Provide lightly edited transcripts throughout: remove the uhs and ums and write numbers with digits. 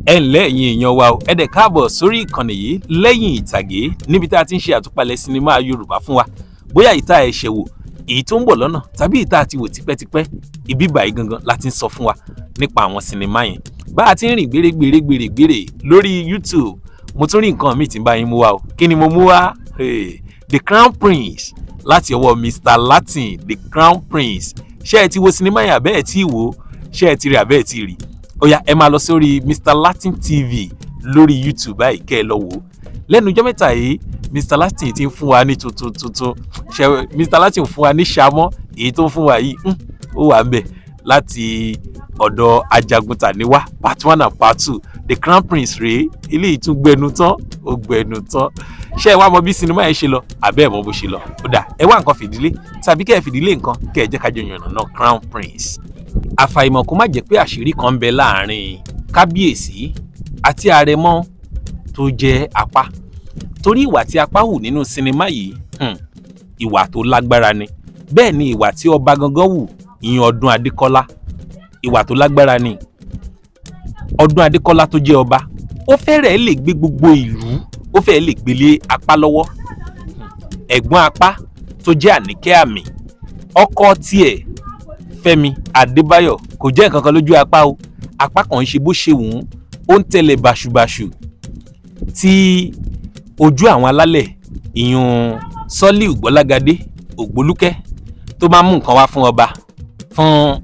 Ẹ ǹlẹ́, ẹ̀yin èèyàn wa o, ẹ dẹ̀ káàbọ̀ sórí ìkànnì yìí, Lẹ́yìn Ìtàgé, níbi tá a ti ń ṣe àtúpalẹ̀ sinimá Yorùbá fún wa, bóyá ìta ẹ̀ṣẹ̀ wò, èyí tó ń bọ̀ lọ́nà, tàbí ìta àti wò tipẹ́tipẹ́. Ibi báyìí gangan la ti ń sọ fún wa nípa àwọn sinimá yẹn. Bá a ti ń rìn gbèrègbèrè gbèrègbèrè lórí YouTube, mo tún rí nǹkan míì tí ń bá yín mú wá o. Kí ni mo mú wá? Hey, The Crown Prince láti ọwọ́ Mr Latin. The Crown Prince, ṣé ẹ ti wo sinimá yẹn àbẹ́ ẹ̀ tí ì wò? Ṣé ẹ ti rí àbẹ́ ẹ̀ tí ì rí? Ó yá, ẹ máa lọ sórí Mr Latin TV lórí YouTube báyìí, kẹ́ ẹ lọ wò ó. Lẹ́nu ọjọ́ mẹ́ta yìí, Mr Latin ti ń fún wa ní tuntun tuntun. Ṣe Mr Latin fún wa ní ṣamọ́? Èyí tó ń fún wa yìí, ó wà ń bẹ̀ láti ọ̀dọ̀ Ajagunta Níwá part one and part two. The Crown Prince rèé, eléyìí tún gbẹnu tán, ó gbẹnu tán. Ṣé ẹ wá mọ bí sinimá yẹn ṣe lọ, àbẹ́ ẹ̀ mọ bó ṣe lọ? Ó dà, ẹ wá nǹkan fìdílé tàbí kẹ́ ẹ fìdílé nǹkan, kẹ́ ẹ jẹ́ ká jọ yànnà náà Crown Prince. Àfàìmọ̀ kó má jẹ́ pé àṣírí kan ń bẹ láàrin kábíyèsí àti àrẹ̀mọ tó jẹ́ apá, torí ìwà tí apá hù nínú sinimá yìí, ìwà tó lágbára ni. Bẹ́ẹ̀ ni ìwà tí ọba gangan hù, ìyẹn Ọdún Adékọ́lá, ìwà tó lágbára ni. Ọdún Adékọ́lá tó jẹ́ ọba, ó fẹ́rẹ̀ẹ́ lè gbé gbogbo ìlú, ó fẹ́rẹ̀ẹ́ lè gbélé apá lọ́wọ́. Ẹ̀gbọ́n apá tó jẹ́ Àníkẹ́ Àmì, ọkọ tiẹ̀ Fẹ́mi Adébáyọ̀, kò jẹ́ nǹkan kan lójú apá o. Apá kan ń ṣe bó ṣe wù ú, ó ń tẹ̀lé báṣubàṣu tí ojú àwọn alálẹ̀, ìyún Sọ́líù Gbọ́lágadé Ògbólúkẹ́, tó máa ń mú nǹkan wá fún ọba, fún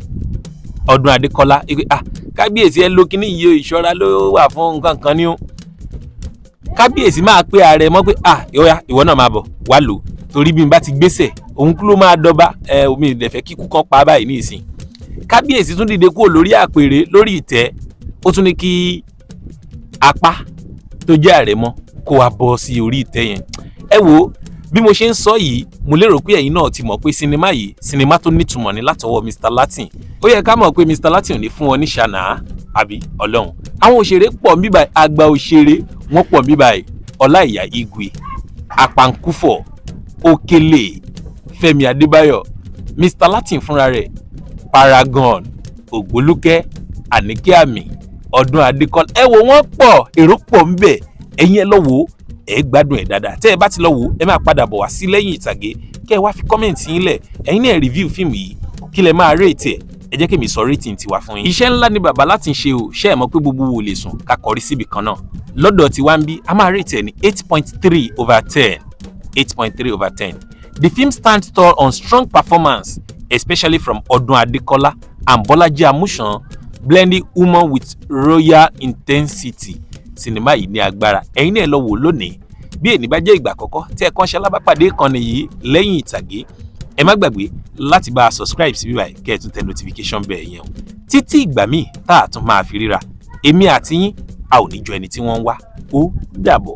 Ọdún Adékọ́lá, pé, "Ah, kábíyèsí, ẹ lo kíní yìí o, ìṣọ́ra ló wà fún nǹkan kan ní o." Kábíyèsí máa pé ààrẹ mọ́ pé, "Ah, ìwọ ìwọ náà máa bọ̀ wá lò, torí bí n bá ti gbéṣẹ̀, òun kú ló máa dọba ẹ, omi ìdẹ̀fẹ́ kíkú kan pa báyìí ní ìsìn." Kábíyèsí tún dìde kúrò lórí àpèrè, lórí ìtẹ́, ó tún ní kí apá tó jẹ́ àrẹ̀mọ kó wa bọ́ sí orí ìtẹ́ yẹn. Ẹ wo bí mo ṣe ń sọ yìí, mo lérò pé ẹ̀yin náà ti mọ̀ pé sinimá yìí, sinimá tó nítumọ̀ ní látọwọ́ Mr Latin. Ó yẹ ká mọ̀ pé Mr Latin ò ní fún wọn ní ṣànà àbí ọlọ́run. Àwọn òṣèré pọ̀ ń bíbáyìí, àgbà òṣèré wọ́n pọ̀ ń bíbáyìí: Ọláìyá Igwe, Apankúfọ̀, Òkèlè, Fẹ́mi Adébáyọ̀, Mr Latin fúnra rẹ̀, Paragon, Ògbólúkẹ́, Àníkẹ́ Àmì, Ọdún Adékọ́lá. Ẹ wo, wọ́n pọ̀, èrò pọ̀ ń bẹ̀. Ẹ̀yin ẹ lọ wò ó, ẹ gbádùn ẹ̀ dáadáa. Tẹ́ ẹ bá ti lọ wò ó, ẹ máa padà bọ̀ wá sí Lẹ́yìn Ìtàgé, kẹ́ ẹ wá fi comment yín lẹ̀. Ẹ̀yin náà review fíìmù yìí, kí lẹ máa rate ẹ̀. Ẹ jẹ́ kí èmi sọ rating tiwa fún yín. Iṣẹ́ ńlá ni bàbá láti ń ṣe o. Ṣé ẹ mọ̀ pé gbogbo wo lè sùn ká kọrí síbi kan náà? Lọ́dọ̀ tí wá ń bí, a máa rate ẹ̀ ní 8.3 over 10, 8.3 over 10. The film stands tall on strong performance, especially from Ọdún Adékọ́lá and Bọ́lájí Amúsàn, blending humour with royal intensity. Sinimá yìí ní agbára. Ẹ̀yin náà lọ wò lónìí. Bí èní bá jẹ́ ìgbà àkọ́kọ́ tí ẹ kàn ṣe alábàápàdé ìkànnì yìí, Lẹ́yìn Ìtàgé, ẹ má gbàgbé láti bá a subscribe sí bíbáyìí, kẹ́ ẹ tún tẹ notification bell yẹn o. Títí ìgbà míì tá a tún máa fi ríra, èmi àti yín, a ò ní jọ ẹni tí wọ́n ń wá. Ó dàbọ̀.